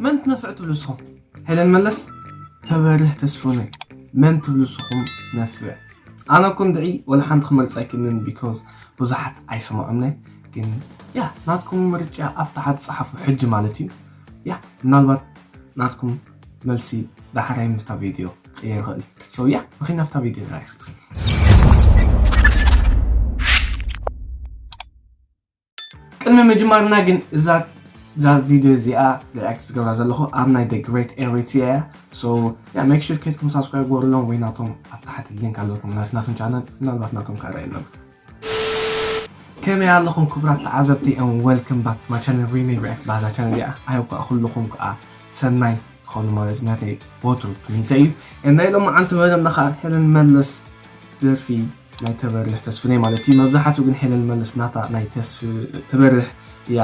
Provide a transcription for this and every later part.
መን ትነፍዕ ትብሉ ንስኹም? ሄለን መለስ፣ ተበርህ ተስፉነህ፣ መን ትብሉ ንስኹም ነፍዕ? ኣነ እኮ እንድዒ ወላ ሓንቲ ክመርጽ ኣይክእልን፣ because ብዙሓት ኣይሰምዖምናይ። ግን ያ ናትኩም ምርጫ ኣብ ታሕቲ ጸሓፉ ሕጂ ማለት እዩ። ያ ምናልባት ናትኩም መልሲ ዳሕራይ ምስታ ቪድዮ ክቕየር ይኽእል። So ያ ንኺድ ናብታ ቪድዮ ንርኣ። ቅድሚ ምጅማርና ግን እዛ እዛ ቪድዮ እዚኣ ሪኣክት ዝገብራ ዘለኹ ኣብ ናይ The Great Eritrea እያ። So yeah, make sure ከድኩም ሳብስክራይብ ገበሩሎም ወይ ናቶም ኣብ ታሕቲ ሊንክ ኣለኩም ናት ናቶም ቻነል ምናልባት ናቶም ካራ የሎም። ከመይ ኣለኹም ክቡራት ተዓዘብቲ and welcome back to my channel Remade React። ባዛ ቻነል እዚኣ ኣይኳ ኩልኹም ከዓ ሰናይ ትኾኑ ማለት እዩ። ናተይ ወትሩ ትምኒተይ እዩ። And ናይ ሎማዓንቲ መደብና ከዓ ሄለን መለስ ደርፊ ናይ ተበርህ ተስፉነህ ማለት እዩ። መብዛሕትኡ ግን ሄለን መለስ ናታ ናይ ተስፍ ተበርህ እያ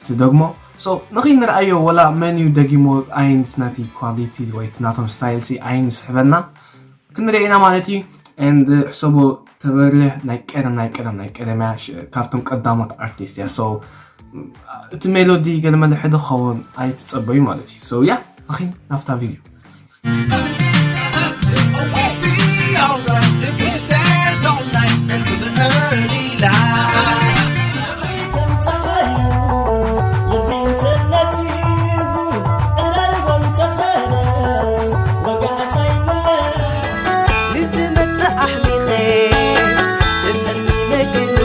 ትደግሞ። So ንኺድ ንርኣዮ ወላ መን እዩ ደጊሞ፣ ኣይንስ ናቲ ኳሊቲ ወይ ናቶም ስታይል ሲ ኣይንስሕበና ክንርኢ ኢና ማለት እዩ። And ሕሰቦ ተበርህ ናይ ቀደም ናይ ቀደም ናይ ቀደም እያ። ሽ- ካብቶም ቀዳሞት ኣርቲስት እያ። So እቲ ሜሎዲ ገለመለ ሕደ ክኸውን ኣይትጸበዩ ማለት እዩ። So ያ ንኺድ ናብታ ቪድዮ። ንዝመጽእ ኣሕሊቐ ተጸሚመ ክብሪ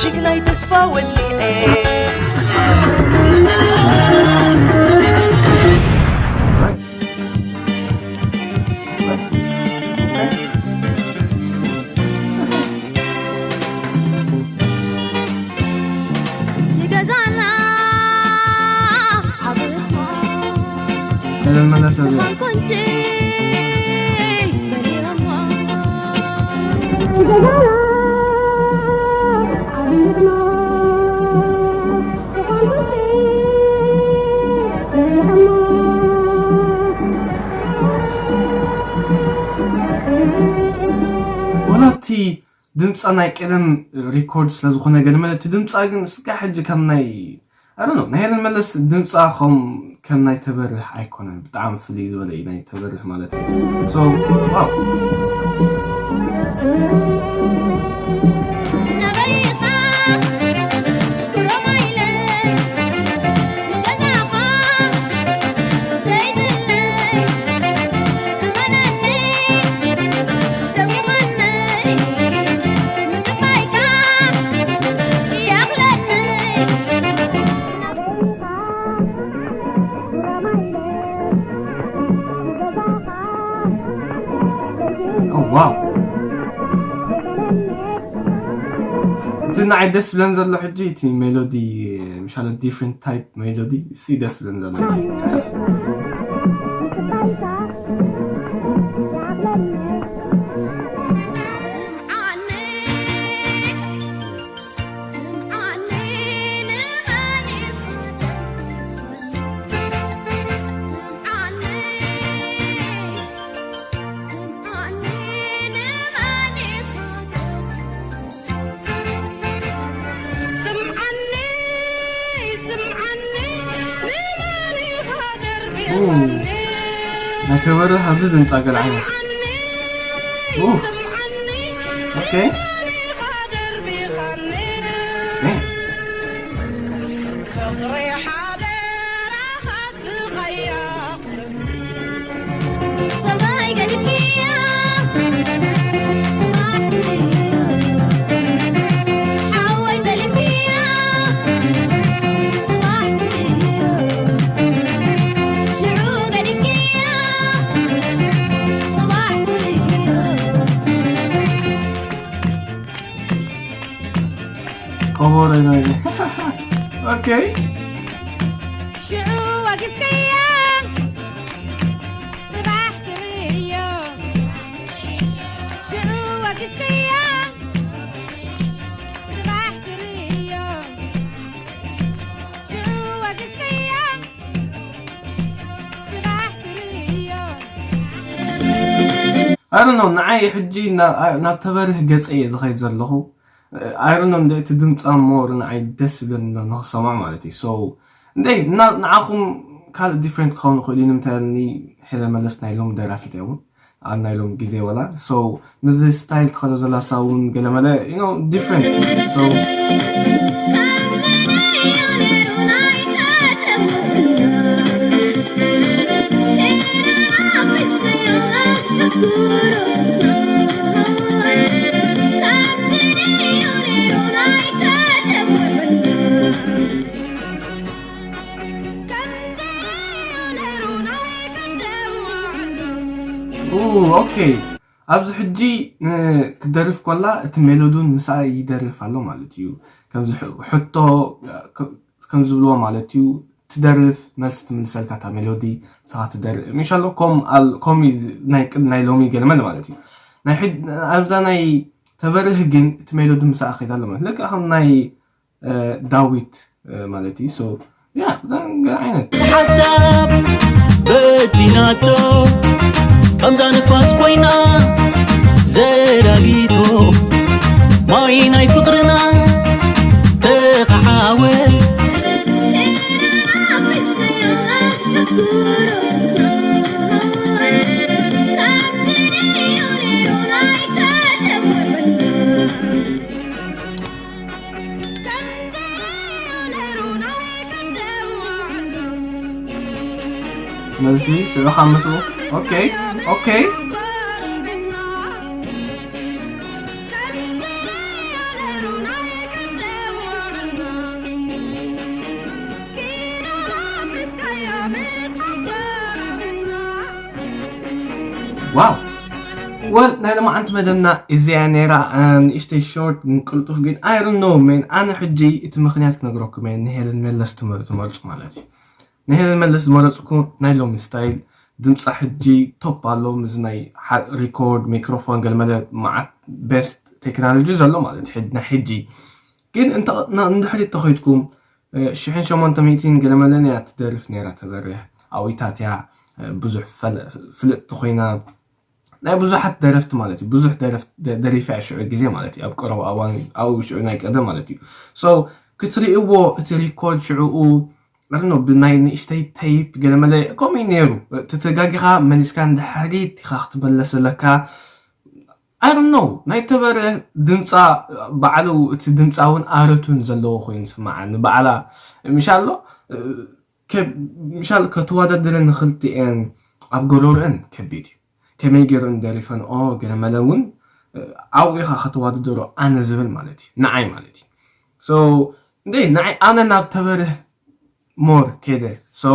ሽግናይ ተስፋ ወሊዐ። ወላ እቲ ድምፃ ናይ ቀደም ሪኮርድ ስለዝኾነ ገለመለ እቲ ድምፃ ግን እስካ ሕጂ ከም ናይ ኣይ ዶንት ኖ ናይ ሄለን መለስ ድምፃ ከም ከም ናይ ተበርህ ኣይኮነን። ብጣዕሚ ፍልይ ዝበለ እዩ ናይ ተበርህ ማለት እዩ። So wow። Oh wow. እቲ ንዓይ ደስ ዝብለን ዘሎ ሕጂ እቲ ሜሎዲ ምሻለ different type ሜሎዲ እሱ እዩ ደስ ዝብለን ዘሎ። ናይ ተበርህ ኣብዚ ድምፃ ገለ ዓይነት ኡፍ። ኦኬ። እ። ከበሮ ኢና እዚ። ኦኬ። ሽዑ ወግዝከያ ጽባሕ ትርእዮ። ሽዑ ወግዝከያ ጽባሕ ትርእዮ። ሽዑ ወግዝከያ ጽባሕ ትርእዮ። I don't know፣ ንዓይ ሕጂ ናብ ተበርህ ገጸ እየ ዝኸይድ ዘለኹ። I don't know፣ እንደ እቲ ድምጻ more ንዓይ ደስ ይብለኒ ኣሎ ንኽሰማዕ ማለት እዩ። So እንዴ ንዓኹም ካልእ different ክኸውን ይኽእል እዩ። ንምንታይ ሄለን መለስ ናይ ሎም ደራፊት እውን ኣብ ናይ ሎም ግዜ ወላ so ምስዚ style ትኸዶ ዘላ ሳ እውን ገለመለ you know different so okay ኣብዚ ሕጂ ክትደርፍ ኮላ እቲ ሜሎዱን ምሳኣ ይደርፍ ኣሎ ማለት እዩ። ከምዚ ሕቶ ከም ዝብልዎ ማለት እዩ። ትደርፍ መልሲ ትምልሰልካ እታ ሜሎዲ ንስኻ ትደርፍ ምሻሎ ከምኡ ናይ ሎሚ ገለመለ ማለት እዩ። ኣብዛ ናይ ተበርህ ግን እቲ ሜሎዲ ምሳኣ ከይዳ ኣሎ ማለት ልክዕ ከም ናይ ዳዊት ማለት እዩ። ዓይነት ሓሳብ በዲናቶ ከምዛ ንፋስ ኮይና ዘራጊቶ ማይ ናይ ፍቅርና ተኸዓወ ነዚ ሽዑ ካብ ምስኡ ኦኬ ኦኬ ዋው ወል ናይ ለማዓንቲ መደብና እዚኣ ነይራ ንእሽተይ short ግን ቅልጡፍ ግን I don't know man ኣነ ሕጂ እቲ ምክንያት ክነግረኩም እየ ንሄለን መለስ ትመርፁ ማለት እዩ ንሄለን መለስ ዝመረፅኩ ናይ ሎሚ style ድምፃ ሕጂ top ኣሎ ምስ ናይ record microphone ገለመለ መዓት best technology ዘሎ ማለት ናይ ሕጂ ግን እንድሕሪት ተኸይድኩም ሽሕን ሸሞንተ ሚእትን ገለመለን እያ ትደርፍ ነይራ ተበርህ ኣዊታት እያ ብዙሕ ፍልጥቲ ኮይና ናይ ብዙሓት ደረፍቲ ማለት እዩ ብዙሕ ደረፍ ደሪፋ እያ ሽዑ ግዜ ማለት እዩ ኣብ ቀረቡ ኣዋን ኣብኡ ሽዑ ናይ ቀደም ማለት እዩ so ክትሪእዎ እቲ record ሽዕኡ ርኖ ብናይ ንእሽተይ tape ገለመለ ከምኡ እዩ ነይሩ ተተጋጊኻ መሊስካ ንድሕሪት ኢኻ ክትመለስ ዘለካ I don't know ናይ ተበረ ድምፃ ባዕሉ እቲ ድምፃ እውን ኣረቱን ዘለዎ ኮይኑ ስማዓኒ ባዕላ ምሻሎ ምሻል ከተወዳድረ ንክልቲኤን ኣብ ጎረርአን ከቢድ እዩ ከመይ ገይረን ደሪፈን ኦ ገለመለ እውን ኣብኡ ኢኻ ከተወዳድሮ ኣነ ዝብል ማለት እዩ ንዓይ ማለት እዩ so እንደ ንዓይ ኣነ ናብ ተበርህ more ከይደ so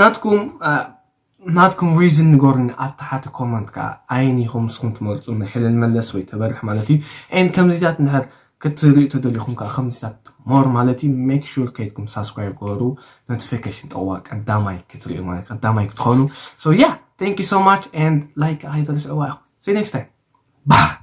ናትኩም ናትኩም reason ንገሩኒ ኣብ ታሕቲ comment ከዓ ኣየን ኢኹም ንስኹም ትመርፁ ንሄለን መለስ ወይ ተበርህ ማለት እዩ and ከምዚታት እንድሕር ክትሪኡ ተደሊኹም ከዓ ከምዚታት more ማለት እዩ make sure ከይድኩም subscribe ገበሩ notification ጠዋ ቀዳማይ ክትሪኡ ማለት ቀዳማይ ክትኾኑ so yeah thank you so much and like ኣይትርስዕዋ ኢኹም see you next time bye